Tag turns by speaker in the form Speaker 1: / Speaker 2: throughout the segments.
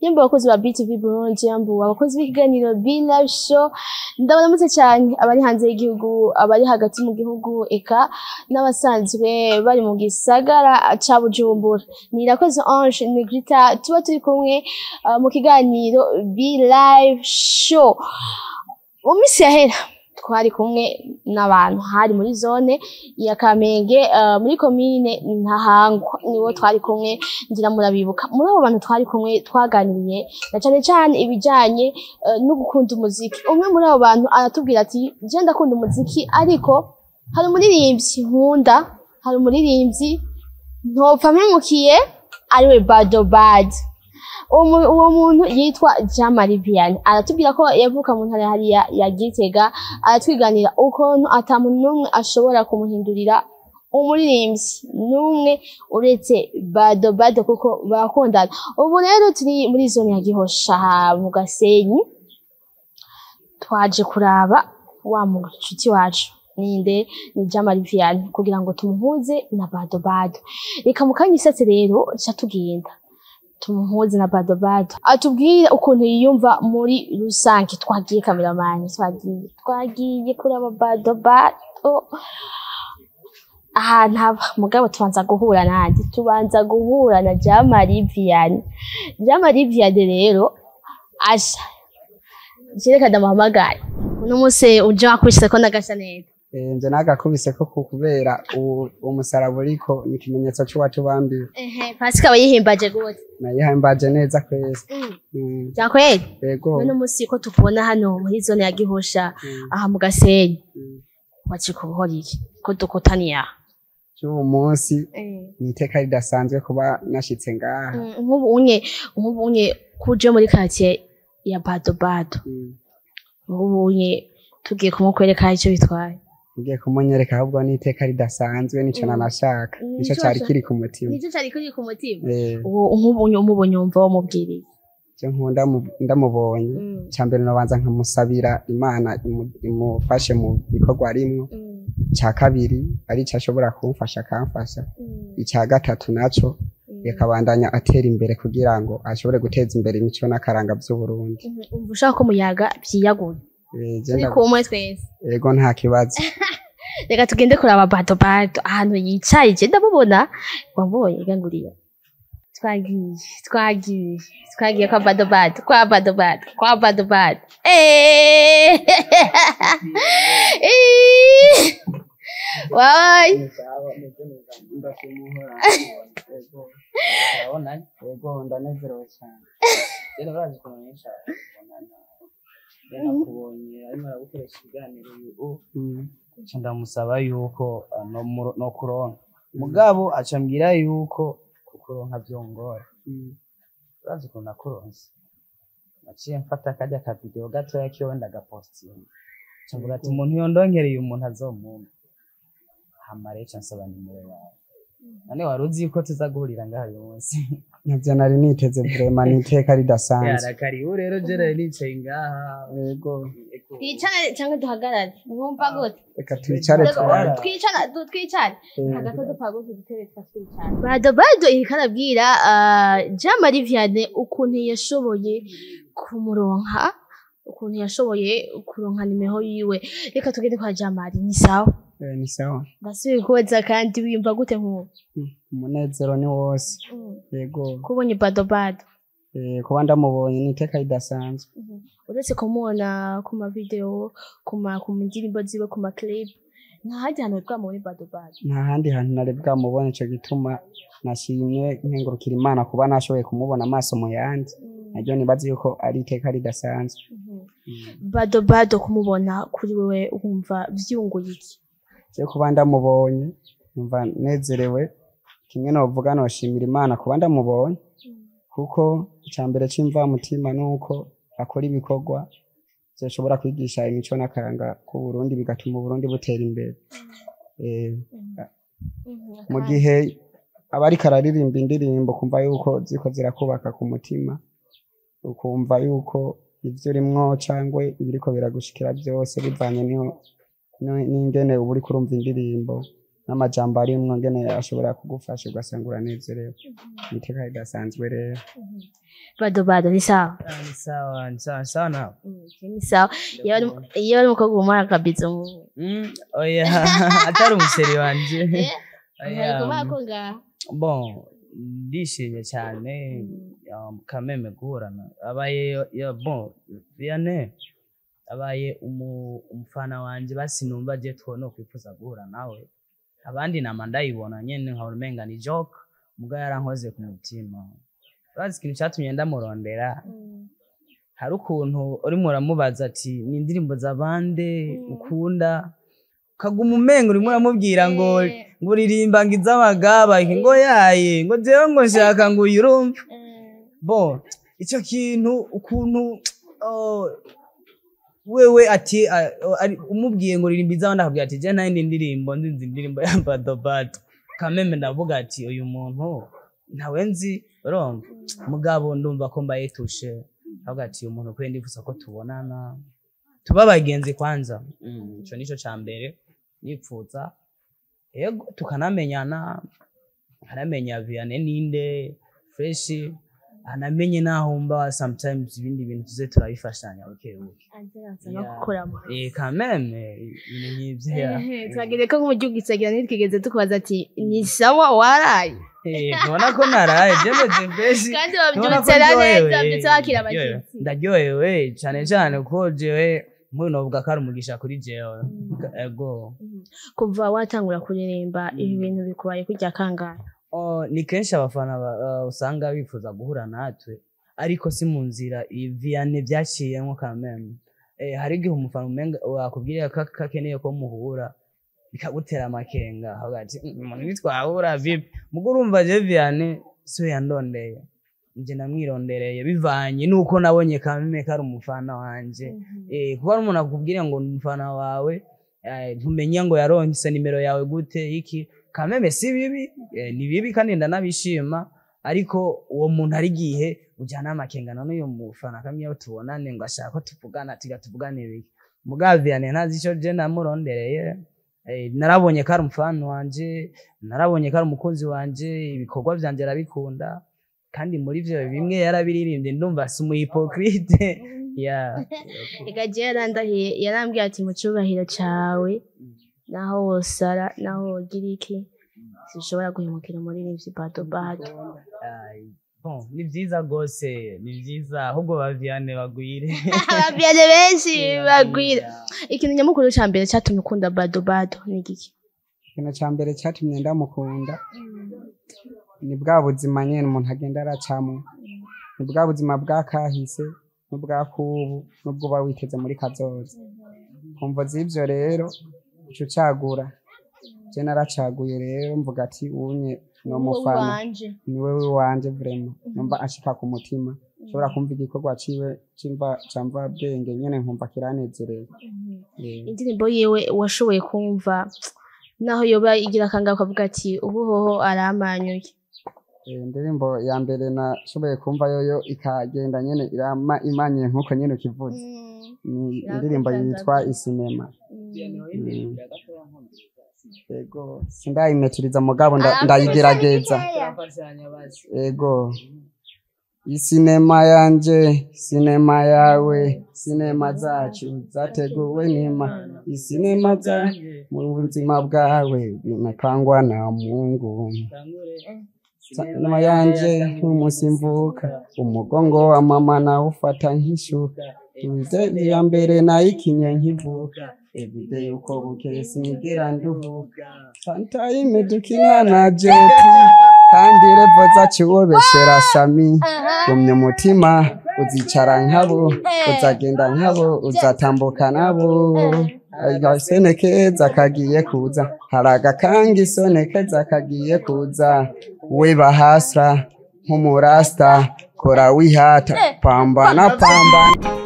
Speaker 1: Yambu abakozi ba BTV Burundi, yambu abakozi b'ikiganiro Be Live Show, ndabaramutse cyane abari hanze y'igihugu, abari hagati mu gihugu, eka n'abasanzwe bari mu gisagara ca Bujumbura. Ni Irakoze Ange Negrita, tuba turi kumwe mu kiganiro Be Live Show. Mu minsi yahera twari kumwe n'abantu hari muri zone ya Kamenge, muri komine Ntahangwa, niwo twari kumwe, ngira murabibuka. Muri abo bantu twari kumwe twaganiriye na cane cane ibijanye no gukunda umuziki. Umwe muri abo bantu aratubwira ati: "Je ndakunda umuziki, ariko hari umuririmbyi nkunda, hari umuririmbyi ntopfa mpemukiye, ariwe Bado Bad." Uwo muntu yitwa Jean Marie Vianney, aratubwira ko yavuka mu ntara hariya ya Gitega, aratwiganira ukuntu ata muntu n'umwe ashobora kumuhindurira umuririmbyi n'umwe uretse Bado Bado, kuko bakundana. Ubu rero turi muri zone ya Gihosha mu Gasenyi, twaje kuraba wa mucuti wacu ninde, ni Jean Marie Vianney, kugira ngo tumuhuze na Bado Bado. Reka mu kanya isatse rero ca tugenda tumuhuze na Bado Bado, atubwire ukuntu yiyumva muri rusange. Twagiye, cameraman, twagiye kuraba Bado Bado ahantu haba. Mugabo tubanza guhura nande? Tubanza guhura na Jean Marie Vianney. Jean Marie Vianney rero asha jereka ndamuhamagara. Uno munsi uje wakubise ko nagasa neza.
Speaker 2: Nje nagakubise ko kubera umusaraba uriko ni ikimenyetso c'uwatubambiwe.
Speaker 1: Ehe, Pasika wayihimbaje gute?
Speaker 2: Nayihimbaje neza kwese.
Speaker 1: Vyakweli?
Speaker 2: Yego.
Speaker 1: None munsi ko tukubona hano muri zone ya Gihosha, aha mu Gasenyi, waje kubuhora iki ko dukutaniye aha?
Speaker 2: C'uwu munsi ni iteka ridasanzwe kuba nashitse ngaha.
Speaker 1: Nk'ubu unye kuje muri quartier ya Bado Bado, nk'ubu unye tugiye kumukwereka, icyo bitwaye?
Speaker 2: Ugiye kumunyereka, ahubwo ni iteka ridasanzwe, nico nanashaka, nico
Speaker 1: nico
Speaker 2: cari kiri ku mutima.
Speaker 1: Nicyo cari kiri ku mutima.
Speaker 2: Eh.
Speaker 1: Ubu nk'ubu unye umubonye, wumva wamubwiriye?
Speaker 2: Je nkunda ndamubonye, icambere nobanza nkamusabira Imana imufashe mu bikorwa arimwo. Ica kabiri arico ashobora kumfasha akamfasha. Ica gatatu naco yakabandanya atera imbere kugira ngo ashobore guteza imbere imico n'akaranga vy'Uburundi.
Speaker 1: Umva ushaka ko muyaga vyiyagura?
Speaker 2: Je
Speaker 1: Turi kumwe twese.
Speaker 2: Ego, nta kibazo.
Speaker 1: Reka tugende kuraba Bado Bado ahantu yicaye. Je ndamubona, wabonye ganguriya. Twagiye kwa Bado Bado, kwa Bado Bado, kwa Bado Bado. Eh! Eh! Wayi.
Speaker 3: Urabona?
Speaker 2: Ego, ndanezerewe cyane.
Speaker 3: Rero urazi ukuntu nisha kubonana, rero nakubonye arimo aragukoresha ibiganiro uyu, nca ndamusaba yuko no kuronka, mugabo aca ambwira yuko kukuronka vyongora. Urazi ukuntu nakuronse? Naciye mfata karya ka video gatoya kiwe ndagapostinga, nca mvuga ati umuntu yondonkereye umuntu azomumpa. Hama rero nca nsaba nimero yawe. None wari uzi yuko tuza guhurira ngaha uyu munsi?
Speaker 2: Navyo nari niteze, vraiment ni iteka ridasanzwe.
Speaker 3: Yarakaribu rero, je nari nicaye ngaha.
Speaker 2: Ego.
Speaker 3: Ego.
Speaker 1: Twicare cyangwa duhagarare? Mwumva gute?
Speaker 2: Reka twicare
Speaker 3: Twicare.
Speaker 2: tware.
Speaker 1: Twicare, twicare hagati, dupaguke udutebe twatwicara. Bado Bado iriko arabwira Jean Marie Vianney ukuntu yashoboye kumuronka, ukuntu yashoboye kuronka nimero yiwe. Reka tugende kwa Jean Marie. Ni sawa?
Speaker 2: Eh, ni sawa.
Speaker 1: Ndasubiye kubaza kandi, wiyumva gute nk'ubu?
Speaker 2: Umunezero ni wose, yego.
Speaker 1: Kubonye Bado Bado?
Speaker 2: Kuba ndamubonye ni iteka ridasanzwe.
Speaker 1: Uretse kumubona ku ma video, ku ndirimbo ziwe, ku ma clip, nta handi hantu bwamubone Bado Bado?
Speaker 2: Nta handi hantu nari bwamubone, ico gituma nashimye nkengurukira Imana kuba nashoboye kumubona amaso mu yandi. Naryo nibaza yuko ari iteka ridasanzwe.
Speaker 1: Bado Bado kumubona kuri wewe wumva vyunguye iki?
Speaker 2: Je kuba ndamubonye numva nezerewe. Kimwe novuga, noshimira Imana kuba ndamubonye, kuko icya mbere c'imvamutima nuko akora ibikorwa vyoshobora kwigisha imico n'akaranga k'Uburundi, bigatuma Uburundi butera imbere. Mu gihe aba ariko araririmba indirimbo, kumva yuko ziko zirakubaka ku mutima, ukumva yuko ivyo urimwo cangwe ibiriko biragushikira byose bivanye n'ingene uba uriko urumva indirimbo. N'amajambo arimwo ngene ashobora kugufasha ugasanga uranezerewe. Ni iteka ridasanzwe rero.
Speaker 1: Bado bado ni sawa.
Speaker 3: Ah, ni sawa, ni sawa, ni sawa nawe.
Speaker 1: Ni sawa. Iyo ari umukobwa umuha akabizo mu
Speaker 3: Oya, atari umusheri wanje. Oya,
Speaker 1: kumuha ko ngaha.
Speaker 3: Bon, ndishimye cyane kameme guhurana abaye ya, bon, Vianney abaye umufana wanje, basi numva je two no kwifuza guhura nawe. Abandi nama ndayibona nyene nkabona umenga ni joke, muga yarankoze ku mutima. Urazi ikintu catumye ndamurondera? Hari ukuntu urimo uramubaza ati ni indirimbo za bande ukunda, ukaguma umenga urimo uramubwira ngo ngo uririmba ngo iz'abagaba, ngo yaye, ngo jewe ngo nshaka ngo uyurumve. Bon, ico kintu ukuntu, oh, wewe ati umubwiye ngo ririmba iz'abandi, akabwira ati je nta yindi ndirimbo nzi, indirimbo ya Bado Bado. Kameme ndavuga ati uyu muntu ntawe nzi, urumva, mugabo ndumva ko mbaye touché, avuga ati uyu muntu kwe ndifuza ko tubonana, tuba abagenzi kwanza. Ico nico ca mbere nipfuza, yego, tukanamenyana, nkanamenya Vianney ninde fresh, anamenye naho mba, sometimes ibindi bintu tuze turabifashanya buke buke.
Speaker 1: No gukora mu
Speaker 3: Quand même, ibintu nk'ivyo ya.
Speaker 1: Twageze ko nk'umujyi ugisagira, ntitwigeze tukubaza ati ni sawa, waraye?
Speaker 3: Ntubona ko naraye? Je meze fresh.
Speaker 1: Kandi
Speaker 3: Ntubona ko
Speaker 1: wabyutse na
Speaker 3: ndyohewe?
Speaker 1: neza, wabyutse wakira
Speaker 3: Ndyohewe.
Speaker 1: abashyitsi.
Speaker 3: Ndaryohewe cane cane kuko jewe nk'uyu novuga ko ari umugisha kuri jewe, ego.
Speaker 1: Kuva watangura kuririmba, ibi bintu bikubaye kurya kangahe?
Speaker 3: Oh, ni kenshi abafana usanga bifuza guhura natwe, ariko si mu nzira iyi Vianney byaciyemo kameme. Hari igihe umufana umenga wakubwira ko akeneye ko muhura, bikagutera amakenga, avuga ati "Umuntu nitwahura vipi?" Mugo urumva je Vianney siwe yandondeye, nje namwirondereye bivanye nuko nabonye kameme ko ari umufana wanje. Kuba ari umuntu akubwira ngo ni umufana wawe, ntumenya ngo yaronse nimero yawe gute iki. Kameme si bibi, ni bibi kandi ndanabishima, ariko uwo muntu ari igihe ujyana amakenga, none uyu mufana kamwe iyo tubonane ngo ashaka ko tuvugana, tuga tuvugane biki? Mugabo Vianney ntazi ico je namurondereye. Narabonye ko ari umufana wanje, narabonye ko ari umukunzi wanje, ibikorwa vyanje arabikunda, kandi muri vyo bimwe yarabiririmbye, ndumva si umu hypocrite yeah.
Speaker 1: Reka je yarandahiye, yarambwiye ati mu cubahiro cawe, naho wosara, naho wogira iki, sinshobora guhemukira umuririmbyi Bado Bado.
Speaker 3: Ay, bon, ni vyiza gose, ni vyiza, ahubwo ba Vianney bagwire.
Speaker 1: Abavyane benshi bagwira. Ikintu nyamukuru ca mbere catumye ukunda Bado Bado ni igiki?
Speaker 2: Ikintu ca mbere catumye ndamukunda ni bwa buzima nyene umuntu agenda aracamwo, ni bwa buzima bwa kahise n'ubwa kubu n'ubwo uba witeze muri kazoza. Ku mvo z'ivyo rero uca ucagura. Je naracaguye rero, mvuga ati unye ni umufana.
Speaker 1: Wanje.
Speaker 2: Ni wewe wanje vraiment, numva ashika ku mutima, nshobora kumva igikorwa ciwe cimva camva bwenge nyene, nkumva kiranezereye.
Speaker 1: Indirimbo yiwe washoboye kumva, naho yoba igira akanga, ukavuga ati ubu hoho aramanyuye?
Speaker 2: Indirimbo ya mbere nashoboye kumva yoyo ikagenda nyene irama imanye nkuko nyene ukivuze, ni indirimbo yitwa Isinema. Ego, sindayimetiriza mugabo ndayigerageza. Ego. Isinema yanje, sinema yawe, sinema zacu zateguwe nima. Isinema za mu buzima bwawe bimepangwa na Mungu. Sinema yanje nk'umunsi mvuka, umugongo wa mama nawufata nk'ishuka. Tuze ya mbere nayikinye nkivuka, everyday uko bukeye sinigera nduhuka. Sometime dukina na Jepi, kandi level zacu wobeshera Sami. Gumya umutima, uzicara nkabo, uzagenda nkabo, uzatambuka nabo. Agasene keza kagiye kuza, hari agakanga isone keza kagiye kuza. We bahasra nk'umurasta, kora wihata, pambana pambana.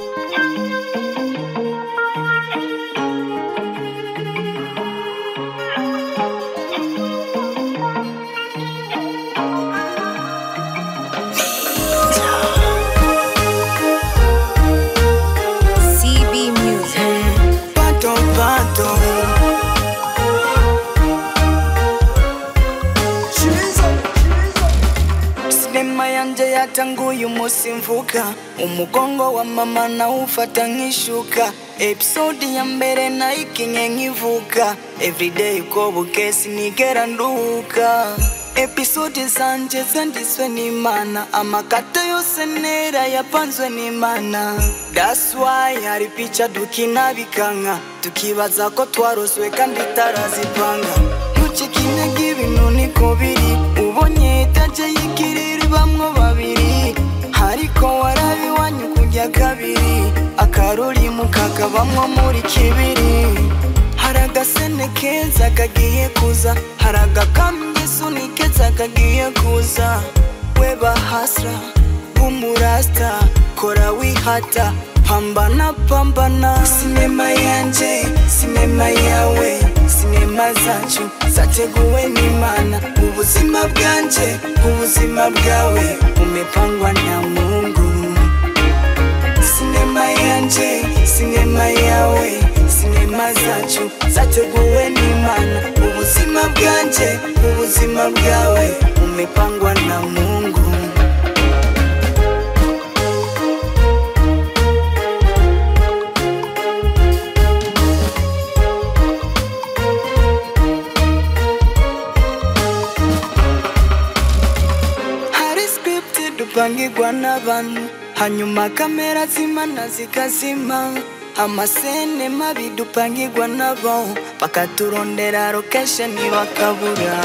Speaker 4: CB Music.
Speaker 5: Pato, pato.
Speaker 4: Byatanguye umunsi mvuka, umugongo wa mama nawufata nk'ishuka. Episode ya mbere nayikinye nkivuka, everyday uko bukeye sinigera nduhuka. Episode zanje zanditswe n'Imana, amakata yose nera yapanzwe n'Imana. That's why hari picha dukina bikanka, tukibaza ko twarozwe kandi tarazipanga. Ntucike intege ibintu niko biri, ubonye etaje y'ikiriri bamwe babiri, ariko warabiwanyu kurya kabiri, akaruri mukakabamwo muri kibiri. Hari agasene keza kagiye kuza, hari agakambi keza kagiye kuza. Weba hasra umurasta, kora wihata, pambana pambana. Sinema yanje, sinema yawe, sinema zacu zateguwe n'Imana. Ubuzima bwanje, ubuzima bwawe umepangwa na Mungu. Sinema yanje, sinema yawe, sinema zacu zateguwe n'Imana. Ubuzima bwanje, ubuzima bwawe umepangwa na Mungu. Hari script dupangirwa n'abantu, hanyuma kamera zimana zikazima. Amasene mabi dupangirwa nabo, bakaturondera location bakabura.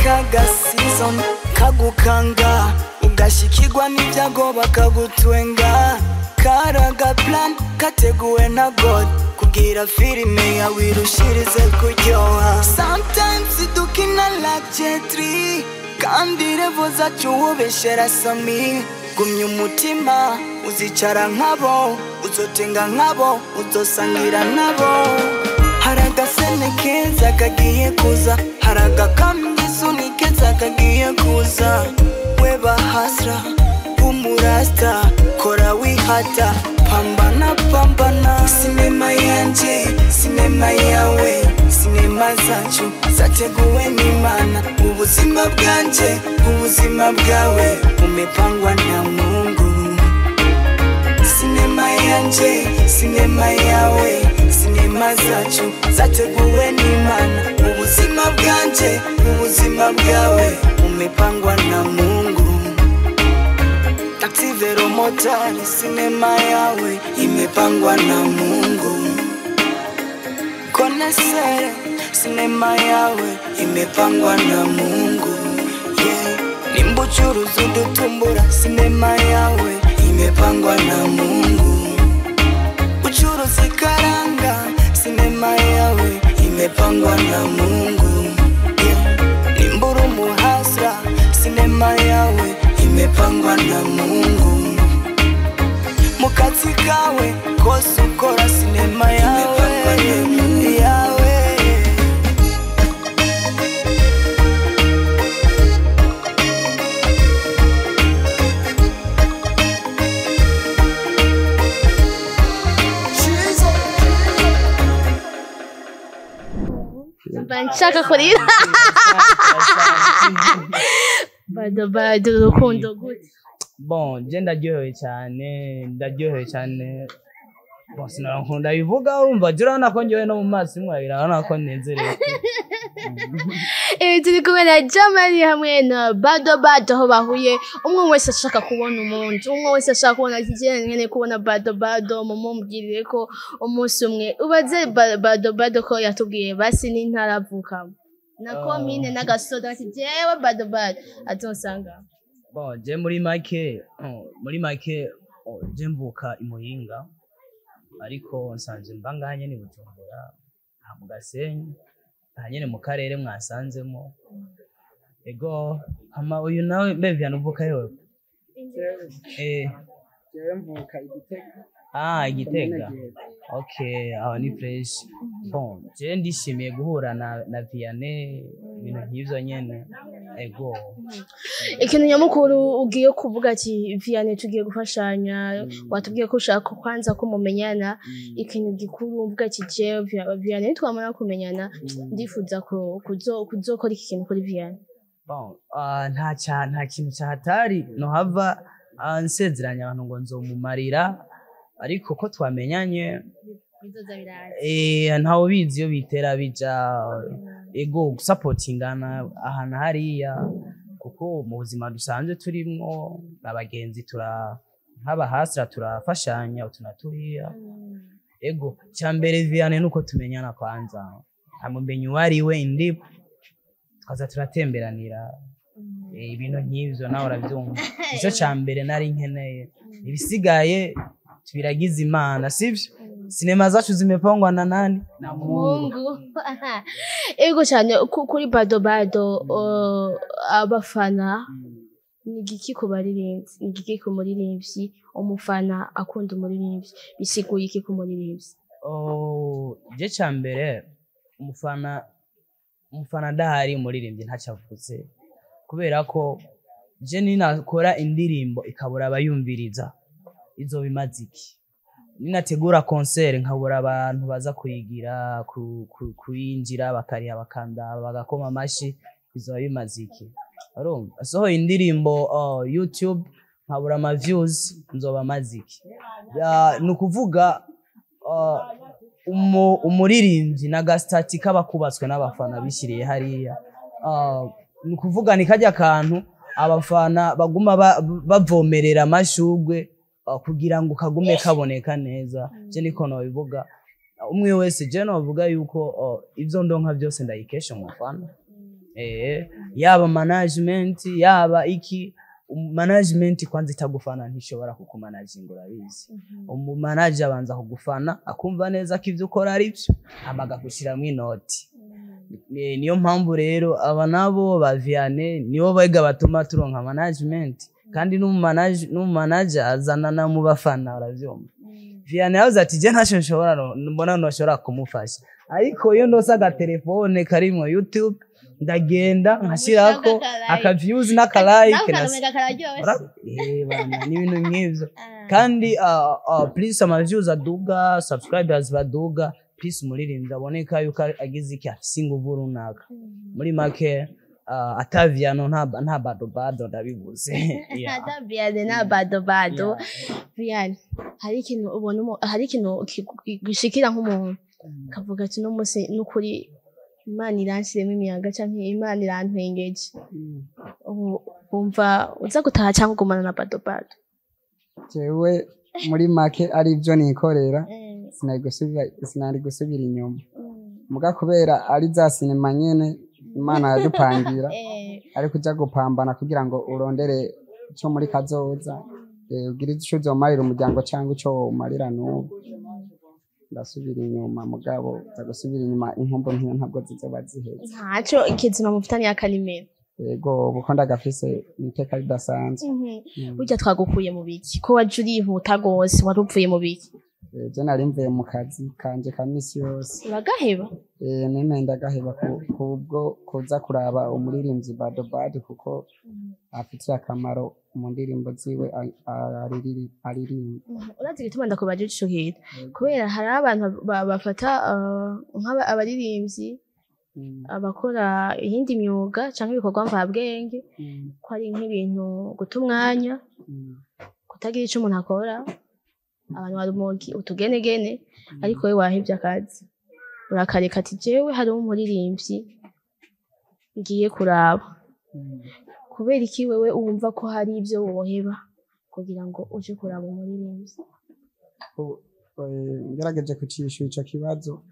Speaker 4: Kaga season kagukanga, ugashikirwa n'ibyago bakagutwenga. Karaga plan kateguwe na God, kugira filime yawe irushirize kuryoha. Sometimes dukina like J3, kandi revo zacu ubeshera Sami. Gumya umutima uzicara nkabo, uzotenga nkabo, uzosangira nabo. Hari agasene keza kagiye kuza, hari agakambi keza kagiye kuza. Weba hasra umurasta, kora wihata, pambana pambana. Sinema yanje, sinema yawe, sinema zacu zateguwe n'Imana. Ubuzima bwanje, ubuzima bwawe umepangwa na Mungu. Sinema yanje, sinema yawe, sinema zacu zateguwe n'Imana. Ubuzima bwanje, ubuzima bwawe umepangwa na Mungu. Taxi Vero Motari, sinema yawe imepangwa na Mungu. Konesere, sinema yawe imepangwa na Mungu. Yeah. Nimbuchuruzi udutumbura, sinema yawe imepangwa na Mungu. Uchuruzi karanga, sinema yawe imepangwa na Mungu. Yeah. Nimburu muhasra, sinema yawe imepangwa na Mungu. Mukatsi kawe kose ukora sinema yawe yawe.
Speaker 1: Nshaka kurira. Bado bado urukundo gute?
Speaker 3: Bon, je ndaryohewe cyane. Bon, sinankunda bivuga, urumva je urabona ko njyewe no mu maso mwabira urabona ko nezerewe.
Speaker 1: Turi kumwe na Jamali hamwe na Bado Bado, aho bahuye umwe wese ashaka kubona umuntu, umwe wese ashaka kubona kijene nyene kubona Bado Bado. Mumumbwirire ko umunsi umwe ubaze Bado Bado ko yatubwiye basi n'intaravuka na komine n'agasoda, ati jewe Bado Bado azonsanga.
Speaker 3: Bon, je muri make je mvuka i Muyinga, ariko nsanze mba ngaha nyene i Bujumbura, aha mu Gasenyi, aha nyene mu karere mwasanzemo. Ego, hama uyu nawe mbe Vianney uvuka hewe?
Speaker 2: Jewe mvuka i Gitega.
Speaker 3: Ah, Igitega. Okay, aho ni fresh. Bon, je ndishimiye guhura na Vianney, ibintu nk'ivyo nyene. Ego.
Speaker 1: Ikintu nyamukuru ugiye kuvuga ati Vianney tugiye gufashanya, watubwiye ko ushaka kwanza ko mumenyana. Ikintu gikuru uvuga ati jewe Vianney twamara kumenyana ndifuza ko kuzokora iki kintu kuri Vianney.
Speaker 3: Bon, nta kintu cyahatari no hava Nsezeranya abantu ngo nzomumarira, ariko ko twamenyanye
Speaker 1: Bizoza biraza.
Speaker 3: Ntawe ubizi iyo bitera bija. Ego, gusapotingana ahantu hariya, kuko mu buzima dusanzwe turimwo abagenzi, tura nk'abahasira, turafashanya utu na turiya. Ego, cya mbere Vianney nuko tumenyana kwanza, nkamumenya uwo ari we, indi tukaza turatemberanira. Ibintu nk'ivyo nawe urabyumva, nicyo cya mbere nari nkeneye. Ibisigaye tubiragize Imana, sivyo? Sinema zacu zimepangwa na nani? Na Mungu.
Speaker 1: Mungu. Ego cyane. Kuri Bado Bado, abafana ni igiki ku baririmbyi, ni igiki ku muririmbyi? Umufana akunda umuririmbyi bisiguye iki ku muririmbyi?
Speaker 3: Oh, je cya mbere umufana adahari umuririmbyi ntacyo avuze, kubera ko je ninakora indirimbo ikabura abayumviriza, izoba imaze iki? Ninategura concert nkabura abantu baza kuyigira, kuyinjira, bakariha, bakandaba, bagakoma amashi, bizoba bimaze iki? Urumva, asohoye indirimbo YouTube nkabura ama views, nzoba maze iki? Ni ukuvuga umuririmbyi n'agasitati kaba kubatswe n'abafana bishyiriye hariya. Ni ukuvuga ni kajya kantu abafana baguma bavomerera amashugwe kugira ngo kagume kaboneka neza. Je niko nobivuga. Umwe wese, je novuga yuko ivyo ndonka byose ndayikesha umufana, yaba management, yaba iki. Management kwanza itagufana ntishobora kukumanaginga, urabizi. Umumanager abanza kugufana, akumva neza ko ivyo ukora ari byo, hama akagushiramwo inoti. Niyo mpamvu rero aba nabo ba Vianney nibo bega batuma turonka management, kandi n'umumanager azanana mu bafana, uravyumva. Vianney yavuze ati je ntacyo nshobora mbona noshobora kumufasha, ariko iyo ndose agatelefone karimwo YouTube ndagenda nkashirako aka views n'aka like bana, ni ibintu nk'ivyo. Kandi please, ama views aduga, subscribers baduga, please, umuririmbyi aboneka yuko agize iki, afise inguvu runaka. Muri make, ata Viano nta Bado Bado, ndabivuze. Yeah.
Speaker 1: Ata Vianney na Bado Bado. Vianney, hari ikintu ubona hari ikintu gishikira nk'umuntu kavuga ati no munsi n'ukuri Imana iranshiremo imiyaga canke Imana irantwengeje, ubu wumva uza gutaha cyangwa ugumana na Bado Bado?
Speaker 2: Jewe muri make ari byo nikorera, sinari gusubira inyuma, muga kubera ari za sinema nyene Imana yadupangira, ari kuja gupambana kugira ngo urondere ico muri kazoza, ugire ico uzomarira umuryango cyangwa ico womarira n'ubu. Ndasubira inyuma, mugabo nza gusubira inyuma inkumbu nkiyo ntabwo zizoba ziheze.
Speaker 1: Ntaco, ikizima mufitaniye akanimero.
Speaker 2: Yego, ubu ko ndagafise iteka ridasanzwe.
Speaker 1: Burya twagukuye mu biki ko waje urihuta gose? Wari uvuye mu biki?
Speaker 2: Je nari mvuye mu kazi kanje ka misi yose.
Speaker 1: Uragaheba?
Speaker 2: Neme ndagaheba kubwo kuza kuraba umuririmbyi Bado Bado, kuko afitiye akamaro mu ndirimbo ziwe aririmba.
Speaker 1: Urazi igituma ndakubaje ico kintu? Kubera hari abantu bafata nk'aba abaririmbyi, abakora iyindi myuga canke ibikorwa mvabwenge, ko ari nk'ibintu guta umwanya, kutagira ico umuntu akora, abantu barumogi utugenegene. Ariko we wahevye akazi urakareka, ati jewe hariho umuririmbyi ngiye kuraba. Kubera iki wewe wumva ko hari ivyo woheba kugira ngo uje kuraba umuririmbyi?
Speaker 2: Ngerageje kucishura ico kibazo,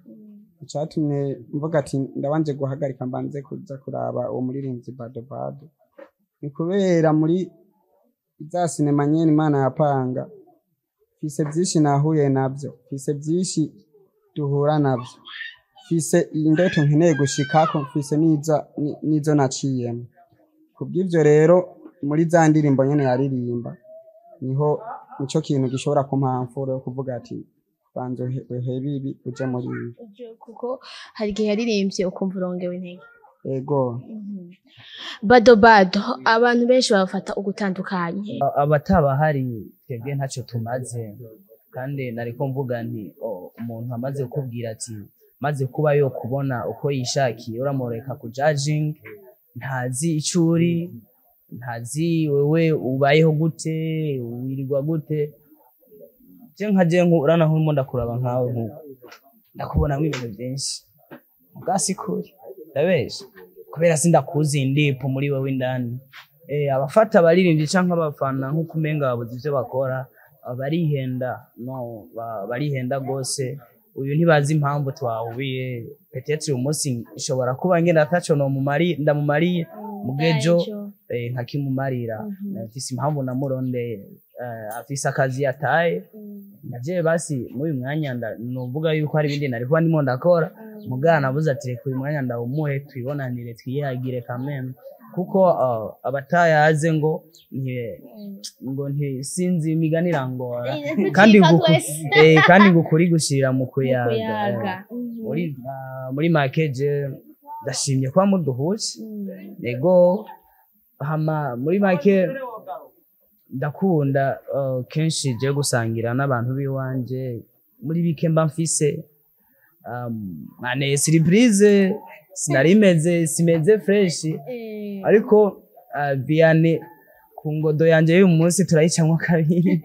Speaker 2: icatumye mvuga ati ndabanje guhagarika mbanze kuza kuraba uwo muririmbyi Bado Bado, ni kubera muri za sinema nyene Imana yapanga, mfise vyinshi nahuye navyo, mfise vyinshi duhura navyo, mfise indoto nkeneye gushikako, mfise n'izo naciyemo. Kubw'ivyo rero, muri za ndirimbo nyene yaririmba, niho nico kintu gishobora kumpa mfuro yo kuvuga ati banza uhebe ibi uje muri ibi.
Speaker 1: Kuko hari igihe yaririmbye ukumva urongewe intege.
Speaker 2: Ego.
Speaker 1: Bado Bado abantu benshi babafata ugutandukanye.
Speaker 3: Abataba hari twebwe ntacyo tumaze. Kandi nariko mvuga nti umuntu amaze kukubwira ati maze kuba yo kubona uko yishakiye, uramureka ku judging, ntazi ico uri. Ntazi wewe ubayeho gute, wirirwa gute. Je nka je urana nkurimo ndakuraba nkawe nkuko ndakubonamwo ibintu byinshi ubwasi kuri ndabesha kubera sindakuzi indipo muri wewe indani. Abafata abaririmbyi canke abafana nkuko umenga babuze ivyo bakora, barihenda no barihenda gose. Uyu ntibazi impamvu twahubiye, peut-être uyu munsi ishobora kuba ngenda ataco no mumari ndamumariye mugejo nkakimumarira. Mfise impamvu namurondeye, afise akazi yataye navye basi muri uyu mwanya nuvuga yuko hari ibindi nari kuba ndimo ndakora mugana nabuze ati reka uyu mwanya ndawumuhe twibonanire twiyagire kameme, kuko abatayaze ngo ngo sinzi imigani irangora kandi ngukuri gushirira mu kuyaga. Muri make je ndashimye kuba muduhuje ego. Hama muri make ndakunda kenshi je gusangira n'abantu biwanje muri bike mba mfise. Mane surprise sinarimeze simeze fresh, ariko Vianney ku ngodo yanje y'uyu munsi turayicamwo kabiri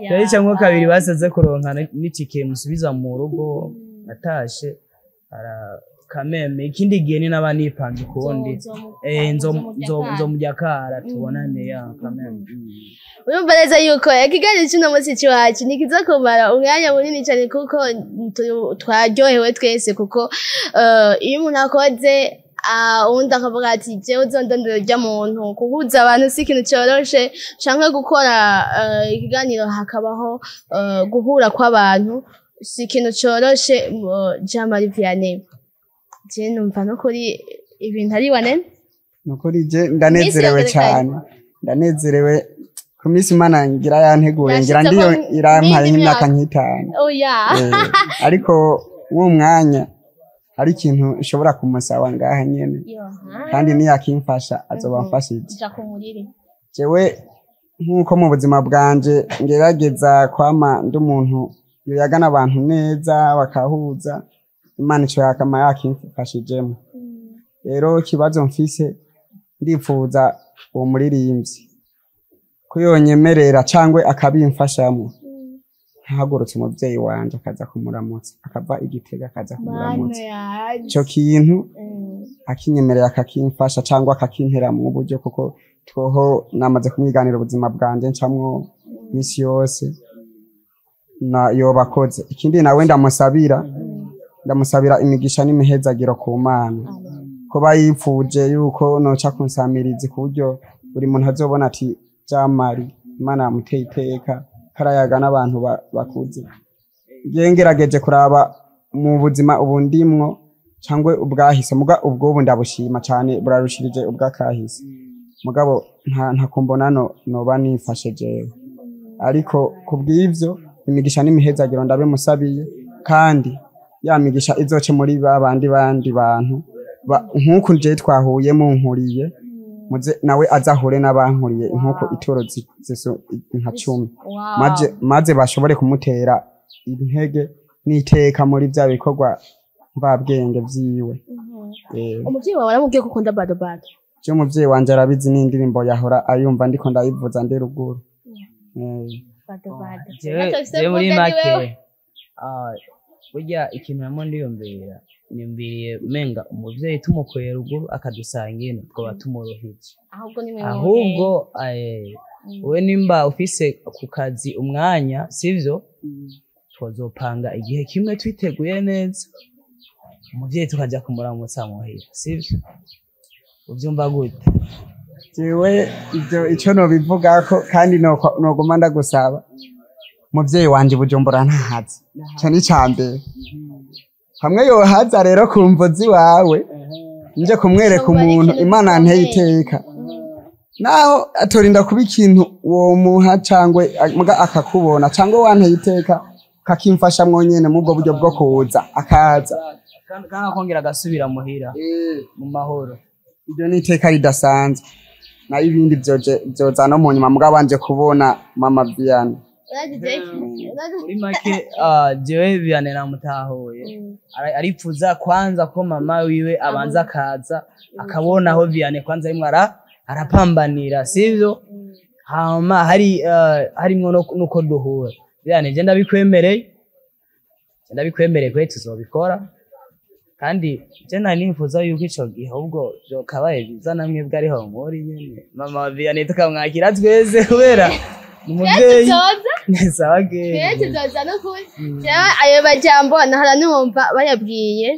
Speaker 3: turayicamwo kabiri basaze kuronka n'itike musubiza mu rugo natashe kameme. Ikindi gihe ni naba nipanze ukundi nzomujya kara tubonane ya kameme.
Speaker 1: Urumva neza yuko ikiganiro cy'uno munsi cy'iwacu ntikiza kumara umwanya munini cyane kuko twaryohewe twese, kuko iyo umuntu akoze uwundi akavuga ati jewe uzondondera urya muntu, kuhuza abantu si ikintu cyoroshe, canke gukora ikiganiro hakabaho guhura kw'abantu si ikintu cyoroshe. Jean Marie Vianney, je numva no kuri ibintu ari wanene.
Speaker 2: Nukuri je ndanezerewe cyane, ndanezerewe ku minsi Imana ngira yanteguye, ngira ndiyo irampaye nk'imyaka nk'itanu.
Speaker 1: Oya.
Speaker 2: Ariko uwo mwanya hari ikintu nshobora kumusaba ngaha nyene, kandi niyakimfasha azoba amfashije. Jewe nk'uko mu buzima bwanje ngerageza kwama ndi umuntu yoyagana abantu neza bakahuza, Imana ico yakama yakimfashijemo. Rero ikibazo mfise, ndipfuza uwo muririmbyi ko yonyemerera cangwe akabimfashamo, ntahagurutse umuvyeyi wanje akaza kumuramutsa, akava Igitega akaza kumuramutsa. Ico kintu akinyemerera akakimfasha cangwa akakimpera mu buryo, kuko twoho namaze kumwiganira ubuzima bwanje ncamwo misi yose na yobakoze. Ikindi nawe ndamusabira imigisha n'imihezagiro ku Mana, ko bayipfuje yuko noca kunsamirizi ku buryo buri muntu azobona ati Jamari Imana yamuteye iteka karayaga n'abantu bakuze. Ngiye ngerageje kuraba mu buzima ubu ndimwo cangwe ubwahise, muga ubwobu ndabushima cane burarushirije ubwakahise, mugabo nta kumbonano noba nifashe jewe. Ariko kubw'ivyo imigisha n'imihezagiro ndabimusabiye, kandi ya migisha izoce muri babandi bandi bantu nkuko nje twahuye munkuriye, muze nawe azahure n'abankuriye nkuko ituro nka 10 maze bashobore kumutera intege n'iteka muri bya bikorwa mvabwenge vyiwe.
Speaker 1: Umuvyeyi wawe aramubwiye ko ukunda bado bado?
Speaker 2: Je umuvyeyi wanje arabizi, n'indirimbo yahora ayumva ndiko ndayivuza ndi ruguru.
Speaker 1: Bado bado.
Speaker 3: Jewe muri make burya ikintu namwe ndiyumvira, nimbiriye umenga umuvyeyi tumukuye ruguru akadusanga ino twoba tumoroheje.
Speaker 1: Ahubwo ni
Speaker 3: ahubwo wewe nimba ufise ku kazi umwanya sivyo, twazopanga igihe kimwe twiteguye neza umuvyeyi tukaja kumuramutsa muhira, sivyo? Uvyumva gute?
Speaker 2: Jewe ivyo ico nobivugako kandi noguma ndagusaba, umuvyeyi wanje Bujumbura ntahazi, ico ni icambere. Hamwe yohaza rero ku mvozi wawe nje kumwereka umuntu Imana yanteye iteka, naho atorinda kuba ikintu womuha cangwe muga akakubona cangwe wanteye iteka kakimfasha mwonyene mubwo buryo bwo kuza akaza
Speaker 3: kandi akongera agasubira muhira mu mahoro.
Speaker 2: Ibyo ni iteka ridasanzwe, nayo ibindi vyoza no mu nyuma, muga banje kubona mama Vianney.
Speaker 3: Muri make jewe Vianney namutahuye, aripfuza kwanza ko mama wiwe abanza akaza akabona aho Vianney kwanza arimwo Arapambanira, sivyo? Hama hari harimwo nuko duhura. Yani je ndabikwemereye, kwe tuzobikora. Kandi je nari nifuza yuko ico gihe ahubwo vyokabaye biza namwe bwe ariho muri nyene mama wa Vianney tukamwakira twese kubera ni umuvyeyi.
Speaker 1: Tuzoza.
Speaker 3: Sawa
Speaker 1: Twese
Speaker 3: genge.
Speaker 1: tuzoza n'ukuri. Jewe ayo majambo nahora numva bayabwiye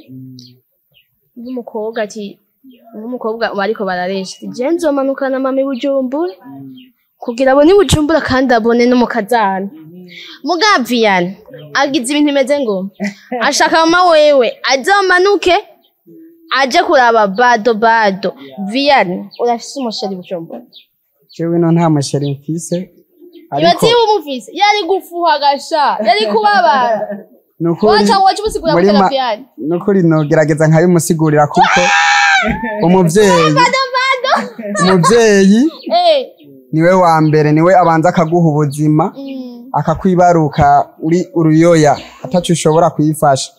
Speaker 1: nk'umukobwa, ati nk'umukobwa bariko bararesha ati je nzomanukana mama i Bujumbura kugira abone i Bujumbura kandi abone no mu kazana. Muga Vianney agize ibintu bimeze ngo ashaka mama wewe azomanuke aje kuraba bado bado. Vianney, urafise umu chéri Bujumbura?
Speaker 2: Jewe no nta mu chéri mfise, ariko
Speaker 1: Ibaze umufise yari gufuha gasha, yari kubabara.
Speaker 2: Nukuri
Speaker 1: Waca waca umusigurira
Speaker 2: muri
Speaker 1: gutega Vianney?
Speaker 2: Nukuri nogerageza nkabimusigurira, kuko umuvyeyi
Speaker 1: Bado bado.
Speaker 2: umuvyeyi niwe wa mbere, niwe abanza akaguha ubuzima, akakwibaruka uri uruyoya ataco ushobora kwifasha,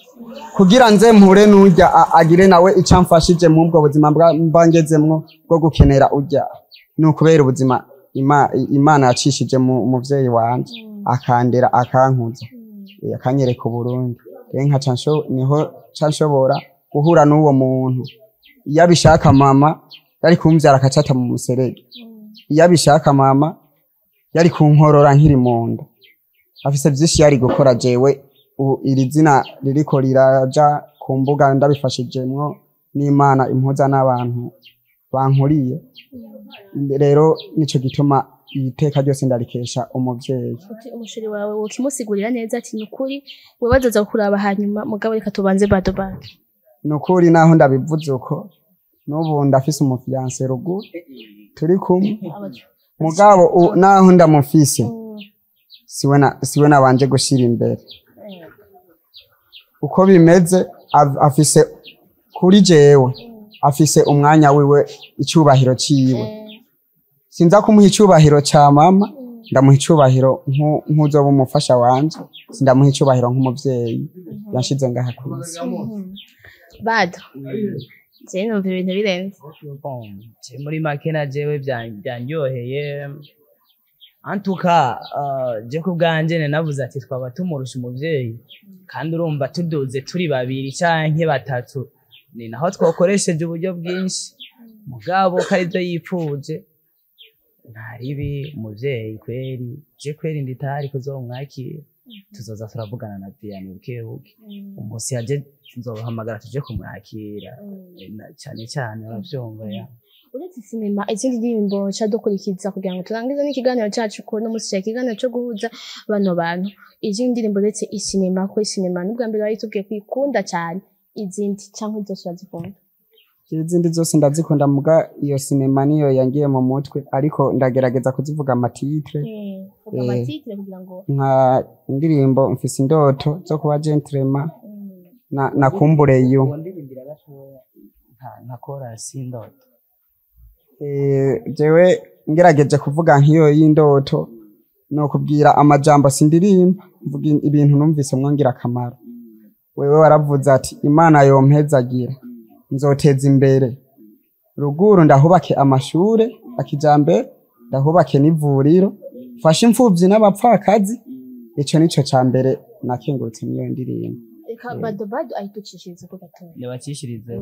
Speaker 2: kugira nze mpure n'urya agire nawe ico amfashije mw'ubwo buzima mba ngezemwo bwo gukenera urya. Ni ukubera ubuzima Imana yacishije mu muvyeyi wanje, akandera, akankuza, akanyereka Uburundi. Rero nkaca niho nca nshobora guhura n'uwo muntu. Iyo abishaka mama yari kumvyara akacata mu muserege, iyo abishaka mama yari kunkorora nkiri mu nda, afise vyinshi yari gukora. Jewe ubu iri zina ririko riraja ku mbuga ndabifashijemwo n'Imana impuza n'abantu bankuriye. Rero nico gituma iteka ryose ndarikesha umuvyeyi.
Speaker 1: Uti umu chéri wawe wokimusigurira neza ati nukuri wewe azoza kuraba hanyuma, mugabo reka tubanze bado bado.
Speaker 2: Nukuri naho ndabivuze uko, n'ubu ndafise umu fiancé ruguru turi kumwe, mugabo naho ndamufise, siwe nabanje gushira imbere. Uko bimeze, afise kuri jewe, afise umwanya wiwe, icyubahiro ciwe. Sinza kumuha icyubahiro ca mama, ndamuha icubahiro nk'uzoba umufasha wanje, sindamuha icubahiro nk'umuvyeyi yanshize ngaha kw'isi.
Speaker 1: Bado je numva ibintu birenze.
Speaker 3: Bon, je muri make na jewe byanryoheye antuka. Je ku bwanje navuze ati twaba tumurusha umuvyeyi, kandi urumva tuduze turi babiri canke batatu ni naho twakoresheje uburyo bwinshi, mugabo ko arivyo yipfuje, ntaribi umuvyeyi kweri. Je kweri ndi tayari kuzomwakira. Tuzoza turavugana na Vianney buke buke, umunsi yaje nzobahamagara tuje kumwakira. Cane cane uravyumva ya.
Speaker 1: Uretse sinema, izindi ndirimbo nca dukurikiza kugira ngo turangize n'ikiganiro cacu, ko no musi ikiganiro cyo guhuza bano bantu, izindi ndirimbo uretse isinema, ko isinema n'ubwa mbere wayitubwiye kuyikunda cyane, izindi canke zose urazikunda?
Speaker 2: Izindi zose ndazikunda, muga iyo sinema niyo yangiye mu mutwe, ariko ndagerageza kuzivuga ama titres.
Speaker 1: Vuga ama titres kugira ngo
Speaker 2: Nka indirimbo Mfise Indoto zo Kuba Gentleman na Kumbure Yu.
Speaker 3: Ndirimbira gatoya nka chorus y'indoto.
Speaker 2: Jewe ngerageje kuvuga nk'iyo y'indoto, no kubwira amajambo, sindirimba, mvuga ibintu numvise mwongira akamaro. Wewe waravuze ati Imana yompezagira nzoteza imbere ruguru, ndahubake amashure akijambere, ndahubake n'ivuriro, mfashe imfuvyi n'abapfakazi. Ico nico ca mbere nakengurutse mw'iyo ndirimbo.
Speaker 1: Reka bado bado ahitucishirize ko gatoya.
Speaker 3: Nibacishirize.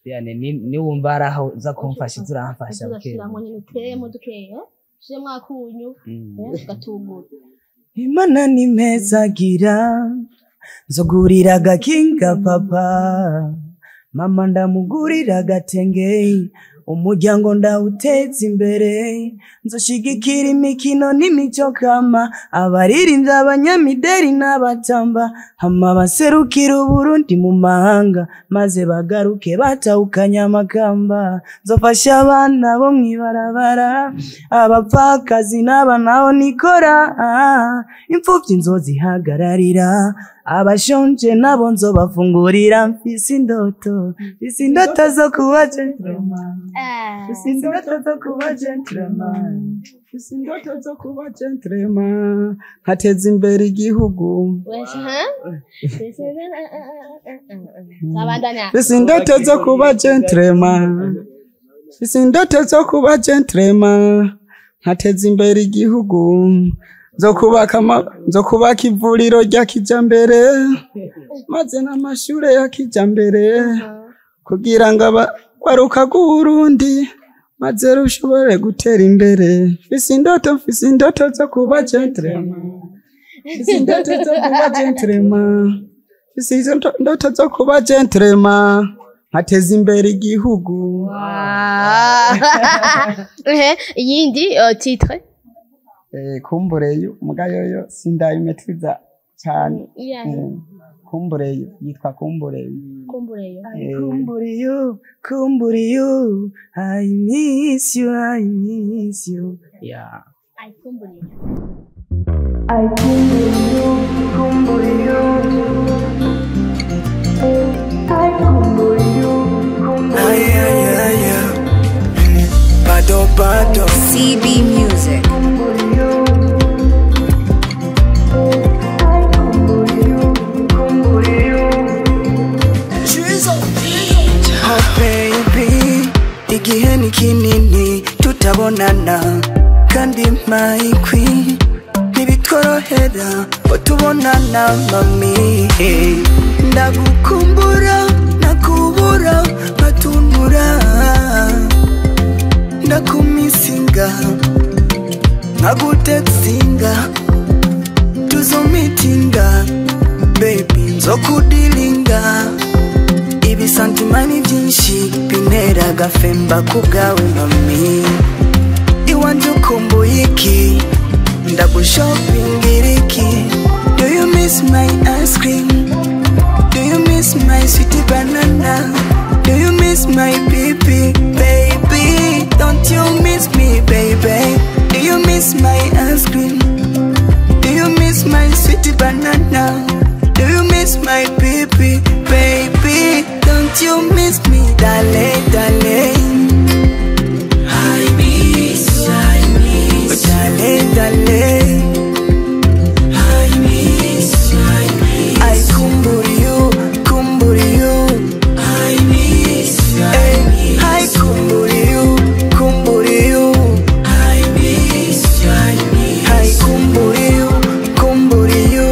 Speaker 3: Yani niwumva hari aho uza kumfasha uza uramfasha buke.
Speaker 1: Urashiramo nyine uteremo dukeya, ushiremo akunyu, ugatubura.
Speaker 3: Imana nimpezagira nzogurira agakinga papa, mama ndamugurira agatenge, umuryango ndawuteza imbere, nzoshigikira imikino n'imico kama, abaririmbyi, abanyamideri n'abatamba, hama baserukira Uburundi mu mahanga, maze bagaruke batahukanye amakamba. Nzofasha abana bo mw'ibarabara, abapfakazi n'abanaho nikora, imfuvyi nzozihagararira, abashonje nabo nzobafungurira. Mfise indoto, mfise indoto zo kuba gentleman, mfise indoto zo kuba gentleman.
Speaker 2: Mfise indoto zo kuba gentleman, nkateza imbere igihugu.
Speaker 1: Zabandanya.
Speaker 2: Mfise indoto zo kuba gentleman. Mfise indoto zo kuba gentleman, nkateza imbere igihugu, nzo kubaka ivuriro rya kijambere, maze n'amashure ya kijambere, kugira ngo abarwaruka rw'Uburundi maze rushobore gutera imbere. Mfise indoto zo kuba gentleman, mfise indoto zo kuba gentleman, mfise indoto zo kuba gentleman, nkateza imbere igihugu.
Speaker 1: Wow. Ehe, iyindi titre?
Speaker 2: Kumbureyo, muga yoyo sindayimetriza cyane.
Speaker 1: Yeah.
Speaker 2: Kumbureyo, yitwa Kumbureyo.
Speaker 1: Kumbureyo.
Speaker 3: Kumburiyo, kumburiyo, I miss you, I miss you, yeah.
Speaker 1: Ay, kumbureyo.
Speaker 4: I kumburiyo, kumburiyo, I kumburiyo,
Speaker 5: Ay, ay, ay, ay. Bado, bado.
Speaker 6: CB Music.
Speaker 4: Kumburiyo, I kumburiyo, kumburiyo.
Speaker 5: Oh baby, igihe ni kinini tutabonana, kandi my queen, ntibitworohera ko tubonana, mami. Ndagukumbura, nakubura nkatunura, ndakumisinga, nkagutextinga, tuzomitinga, baby, nzokudilinga. Ibisantima ni byinshi bintera agafemba ku bwawe, mami. Iwanje ukumbuye iki? Ndagushopingira iki? Do you miss my ice cream? Do you miss my sweet banana? Do you miss my baby, baby? Don't you miss me, baby? Do you miss my ice cream? Do you miss my sweet banana? Do you miss my baby, baby? Don't you miss me, darling, darling? I miss, I miss, darling, darling. I miss, I miss, I kumburi you, kumburi you. I miss, I miss, I kumburi you, kumburi you. I miss, I miss, I kumburi you, kumburi you.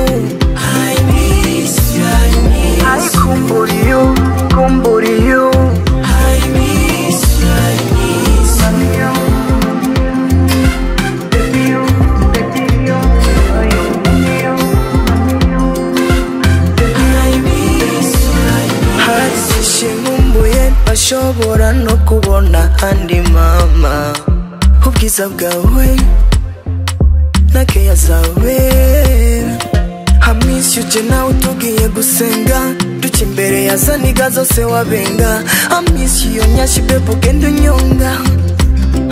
Speaker 5: I miss, I miss, I kumburi you, kumburi you. I miss, I miss. I miss, I miss. Nkumbuye bashobora no kubona andi mama, ubwiza bwawe na keya zawe. I miss you, je nawe tugiye gusenga, duca imbere ya zaniga zose wabenga. I miss you, nyashi babe, ugenda unyonga.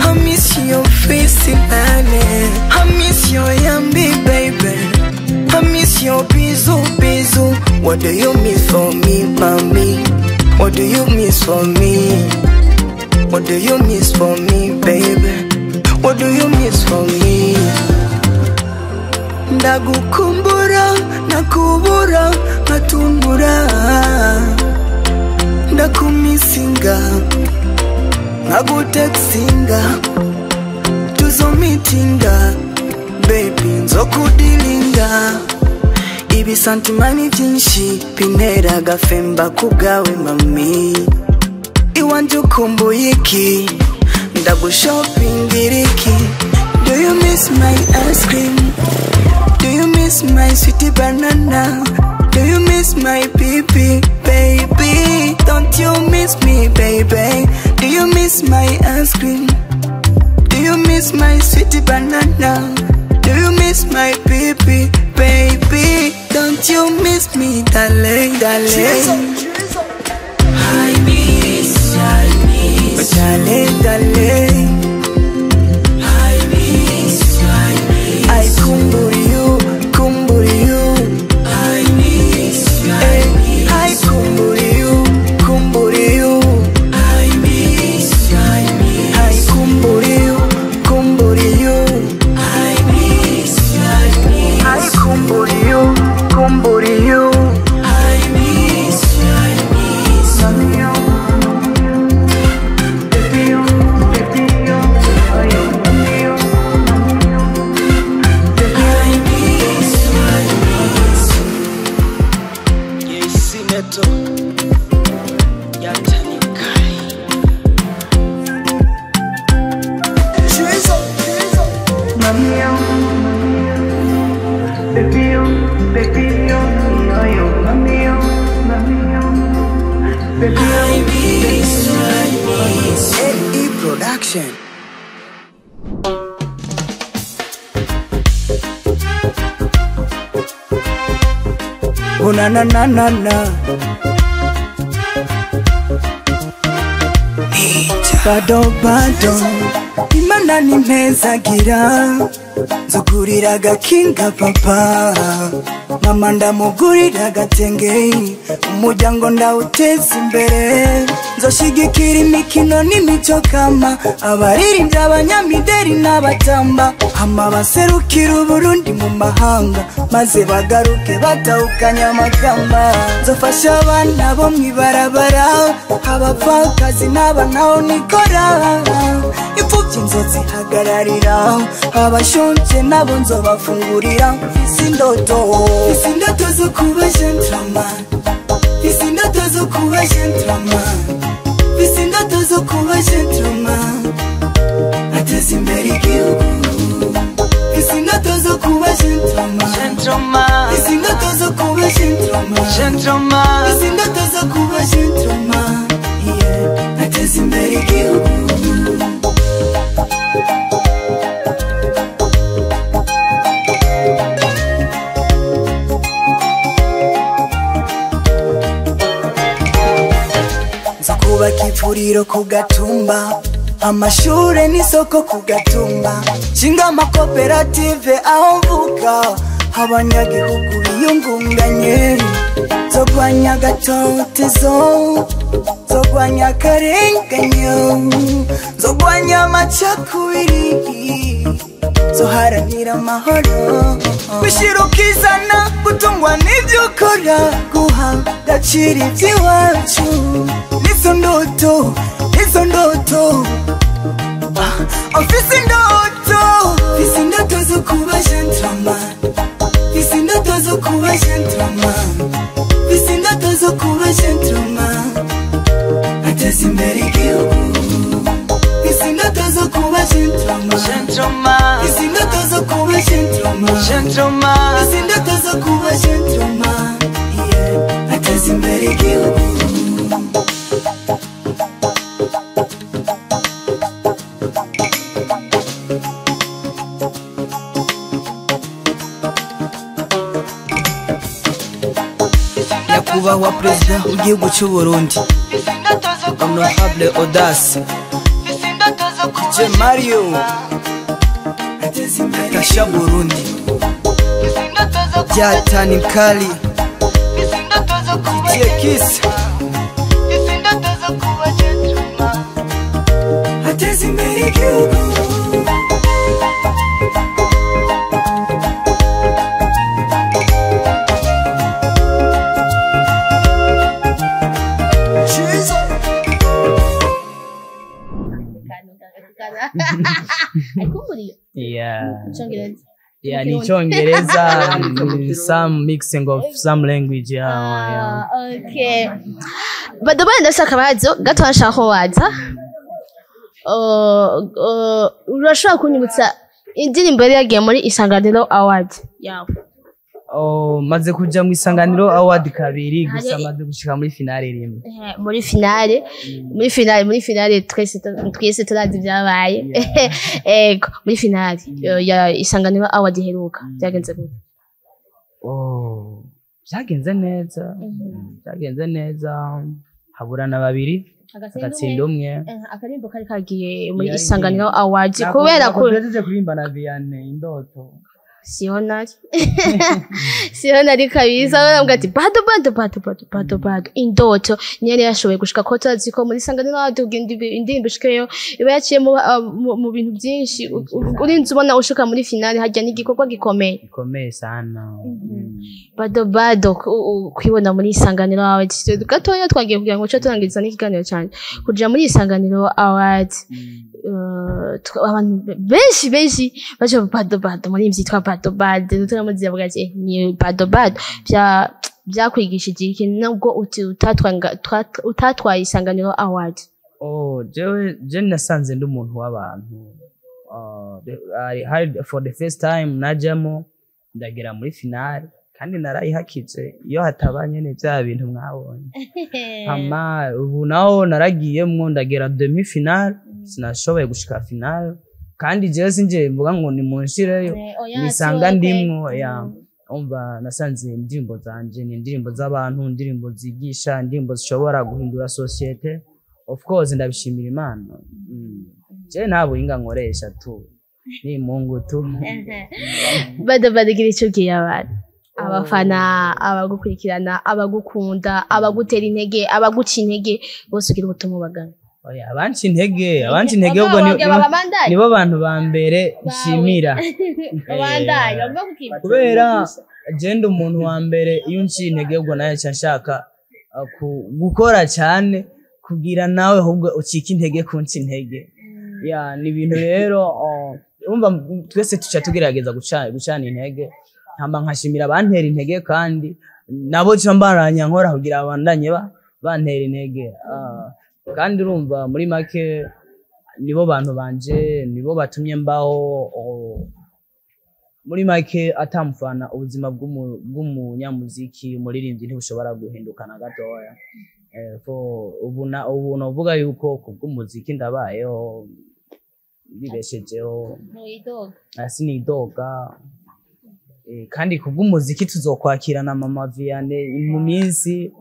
Speaker 5: I miss your face, honey. I miss your yummy, baby. I miss your bizu, bizu. What do you miss for me, mommy? What do you miss for me? What do you miss for me, baby? What do you miss for me? Ndagukumbura, nakubura nkatunura, ndakumisinga, nkagutextinga, tuzomitinga, baby, nzokudilinga. Ibisantima ni byinshi bintera agafemba ku bwawe, mami. Iwanje ukumbuye iki? Ndagushopingira iki? Do you miss my ice cream? Do you miss my sweet banana? Do you miss my baby, baby? Don't you miss me, baby? Do you miss my ice cream? Do you miss my sweet banana? Do you miss my baby, baby? Don't you miss me, darling, darling? I miss, I miss, darling, darling. I miss, I miss, I kumburi you, kumburi you. I miss, I miss, I kumburi you, kumburi you. I miss, I miss, I kumburi you, kumburi you. I miss, I miss, I kumburi you, kumburi you. I miss, I
Speaker 4: Baby yo, baby yo, yo yo, mami yo, mami yo. Baby yo, baby yo.
Speaker 5: AE Production. Oh na na na na na. Bado bado Imana ni mpezagira, nzugurira agakinga papa, mama ndamugurira agatenge, umuryango ndawuteza imbere, nzoshigikira imikino n'imico kama, abaririmbyi, abanyamideri n'abatamba, hama baserukira Uburundi mu mahanga, maze bagaruke batahukanye amakamba. Nzofasha abana bo mw'ibarabara, abapfakazi n'abanaho nikora, imfuvyi nzozihagararira, abashonje nabo nzobafungurira. Mfise indoto, mfise indoto zo kuba gentleman, mfise indoto zo kuba gentleman, mfise indoto zo kuba gentleman, ateza imbere igihugu. Mfise indoto zo kuba gentleman,
Speaker 4: Gentleman,
Speaker 5: mfise indoto zo kuba gentleman,
Speaker 4: gentleman.
Speaker 5: mfise indoto zo kuba gentleman, yeah, ateza imbere igihugu. Nza kubaka ivuriro ku gatumba, amashure n'isoko ku gatumba, nshinga amakoperative aho mvuka, abanyagihugu biyungunganye. Nzogwanya agatotezo, nzogwanya akarenganyo, nzogwanya amacakubiri, nzoharanira amahoro, gushyira ukizana, gutungwa n'ibyo ukora, guha agaciro iby'iwacu. Nizo ndoto, nizo ndoto. Ah, mfise indoto, mfise indoto zo kuba gentleman, mfise indoto zo kuba gentleman, mfise indoto zo kuba gentleman, ateza imbere igihugu. Mfise indoto zo kuba gentleman,
Speaker 4: Gentleman,
Speaker 5: mfise indoto zo kuba gentleman,
Speaker 4: gentleman.
Speaker 5: mfise indoto zo kuba gentleman, yeah, ateza imbere igihugu.
Speaker 6: Nyakubahwa Perezida w'igihugu cy'u Burundi, Honorable Audace DJ Mario, Kasha Burundi, Jatani Mkali, DJ Kiss.
Speaker 5: Ateza imbere igihugu.
Speaker 1: Ariko muri
Speaker 3: Yeah.
Speaker 1: Icongereza.
Speaker 3: Yeah, ni Icongereza, ni some mixing of some language, yeah.
Speaker 1: Ah, okay. Badobana ndafise akabazo gato nshaka ko waza. Urashobora kunyibutsa indirimbo yari yagiye muri Isanganiro Award yawe?
Speaker 3: Oh, maze kuja mu Isanganiro Award kabiri gusa,
Speaker 1: Hari-
Speaker 3: maze gushika muri finale rimwe.
Speaker 1: Muri finale, muri finale, muri finale twese turazi ibyabaye. Ego, muri finale ya Isanganiro Award iheruka byagenze gute?
Speaker 3: Oh, byagenze neza. Byagenze neza. Haburana babiri, agatsinda umwe.
Speaker 1: Akarimbo kari kagiye muri
Speaker 3: Yari-
Speaker 1: Isanganiro Award kubera ko
Speaker 3: tuhejeje kuririmba na Vianney Indoto.
Speaker 1: Siho nari, siho nari kabisa. Baravuga ati bado bado bado bado bado bado Indoto niyo yari yashoboye gushika, ko turazi ko muri Isanganiro Award indirimbo ishikeyo iba yaciye mu bintu byinshi. Urinze ubona ushika muri finale hajya n'igikorwa gikomeye.
Speaker 3: Gikomeye sana.
Speaker 1: Bado bado kwibona muri Isanganiro Award gatoya twagiye kugira ngo tuce turangiza n'ikiganiro cyane kuja muri Isanganiro Award. Abantu benshi benshi baje bado bado muri vyitwa bado bado turamuzi avuga ati "Eh, ni bado bado bya byakwigishije iki nubwo uti utatwaye Isanganiro Award?"
Speaker 3: Oh, jewe je nasanze ndi umuntu w'abantu. For the first time najamo Ndagera muri finale kandi narayihakije, iyo hataba nyene vya bintu mwabonye. Hama ubu naho naragiyemwo, ndagera demi finale, sinashoboye gushika finale. Kandi jewe sinje mvuga ngo nimunshireyo,
Speaker 1: Oya,
Speaker 3: nisanga
Speaker 1: si wowe.
Speaker 3: Ndimwo ya umva, nasanze indirimbo zanje ni indirimbo z'abantu, indirimbo zigisha, indirimbo zishobora guhindura société. Of course ndabishimira Imana. Jewe nta buhinga nkoresha tu, ni Mungu tu.
Speaker 1: Bado bado, gira icyo ubwiye abantu, abafana, abagukurikirana, abagukunda, abagutera intege, abaguca intege, bose ugira ubutumwa bagana.
Speaker 3: Oya, abanca intege ubwo
Speaker 1: Babandanye.
Speaker 3: Nibo bantu ba mbere nshimira.
Speaker 1: Babandanye bavuga kuki?
Speaker 3: Kubera je ndi umuntu wa mbere, iyo unciye intege ubwo nawe nca nshaka gukora cyane kugira nawe ahubwo ucike intege kunca intege. Ya, ni ibintu rero, urumva twese tuca tugerageza gucana intege. Hama nkashimira abantera intege, kandi nabo ca mbaranya nkora kugira babandanye bantera intege. Kandi urumva muri make nibo bantu banje, nibo batumye mbaho. Muri make atamufana, ubuzima bw'umunyamuziki, umuririmbyi, ntibushobora guhinduka na gatoya. Ubu novuga yuko kubw'umuziki ndabayeho, bibeshejeho.
Speaker 1: Ntiwidoga.
Speaker 3: Sinidoga. Kandi kubw'umuziki tuzokwakirana mama Vianney mu minsi.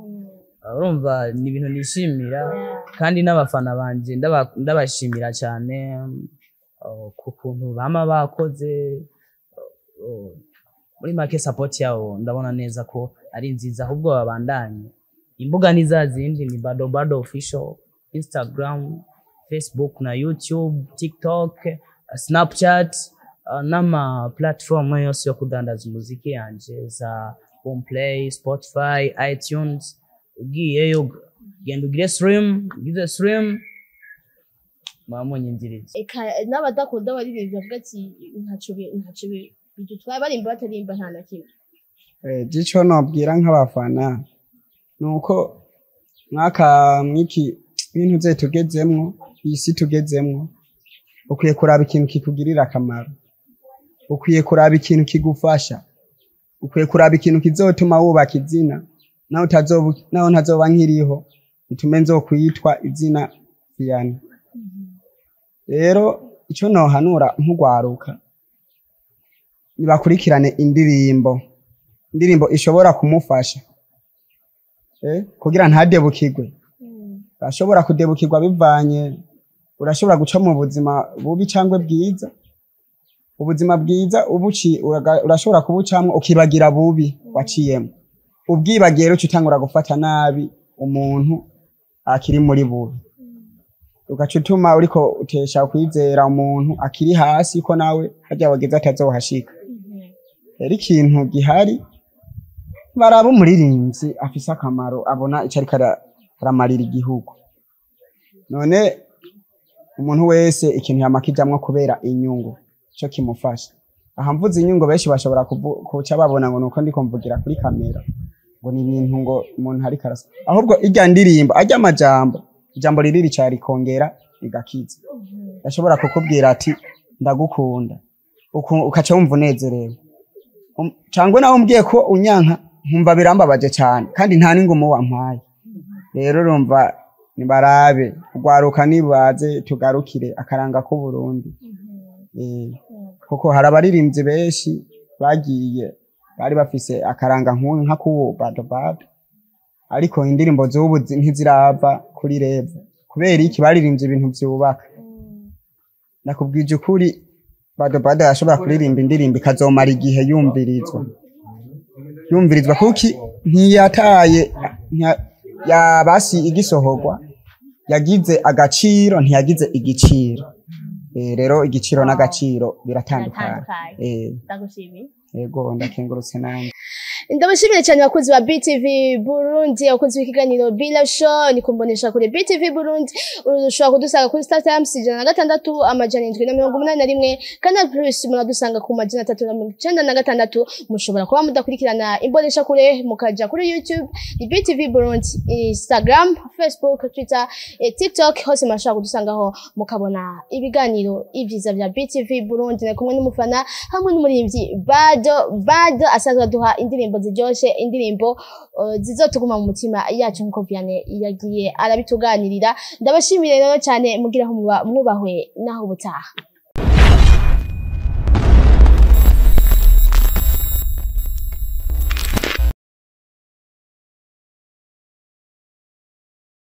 Speaker 3: Urumva ni ibintu nishimira, kandi n'abafana banje ndabashimira cyane ku kuntu bama bakoze. Muri make support yabo ndabona neza ko ari nziza, ahubwo babandanye. Imbuga ni za zindi, ni Bado Bado Official, Instagram, Facebook na YouTube, TikTok, Snapchat, n'ama platform yose yo kudandaza umuziki yanje za Boomplay, Spotify, iTunes. Ugiyeyo genda ugire stream, ugize stream munyinjiriza.
Speaker 1: Eka n'abadakunda abaririmbyi bavuga ati ntaco bidutwaye, barimba batarimba nta na kimwe.
Speaker 2: Ico nobwira nk'abafana nuko mwaka mwiki bintu ze tugezemwo, isi tugezemwo, ukwiye kuraba ikintu kikugirira akamaro, ukwiye kuraba ikintu kigufasha, ukwiye kuraba ikintu kizotuma wubaka izina naho utazoba, naho ntazoba nkiriho, bitume nzokwitwa izina Vianney. Rero ico nohanura nk'ugwaruka, nibakurikirane indirimbo ishobora kumufasha kugira ntadebukirwe. Urashobora kudebukirwa bivanye, urashobora guca mu buzima bubi cyangwa bwiza. Ubuzima bwiza urashobora kubucamwo ukibagira bubi waciyemo. Ubwibagiye rero uca utangura gufata nabi umuntu akiri muri bubi, ugaca utuma uriko utesha kwizera umuntu akiri hasi ko nawe harya wageze atazohashika. Rero ikintu gihari, baraba umuririmbyi afise akamaro, abona ico ariko aramarira igihugu. None umuntu wese ikintu yamakijamwo kubera inyungu ico kimufasha. Aha mvuze inyungu, benshi bashobora kuca babona ngo nuko ndiko mvugira kuri kamera, ngo ni ibintu ngo umuntu ariko arasa. Ahubwo irya ndirimbo, arya amajambo, ijambo riri rica rikongera rigakiza. Ndashobora kukubwira ati ndagukunda, ukaca wumva unezerewe. Cangwa nawe umbwiye ko unyanka, nkumva birambabaje cyane, kandi nta n'ingumu wampaye. Rero urumva nibarabe urwaruka, nibaze tugarukire akaranga k'Uburundi. Kuko hari abaririmbyi benshi bagiye bari bafise akaranga nk'uyu, nka kuwo Bado Bado, ariko indirimbo z'ubu ntizirava kuri level. Kubera iki? Baririmbye ibintu vyubaka. Nakubwije ukuri, Bado Bado yashobora kuririmba indirimbo ikazomara igihe yumvirizwa, kuki ntiyataye yabasi igisohorwa yagize agaciro, ntiyagize igiciro. Rero igiciro n'agaciro biratandukanye.
Speaker 1: Biratandukanye. Ndagushimiye.
Speaker 2: Yego, ndakengurutse nanjye.
Speaker 1: Ndabashimiye cyane abakozi ba BTV Burundi, abakozi b'ikiganiro Bila Show ni kumbonesha kuri BTV Burundi. Ushobora kudusanga kuri Star Times 106 781, Canal Plus muradusanga ku 396. Mushobora kuba mudakurikirana imbonesha kure, mukaja kuri YouTube ni BTV Burundi, Instagram, Facebook, Twitter, TikTok, hose murashobora kudusangaho mukabona ibiganiro ibyiza bya BTV Burundi. Na kumwe n'umufana hamwe n'umuririmbyi Bado Bado asanzwe aduha indirimbo ziryoshe, indirimbo zizotuguma mu mutima yacu nkuko Vianney yagiye arabituganirira. Ndabashimiye rero cyane, mugiraho muba mwubahwe, naho ubutaha.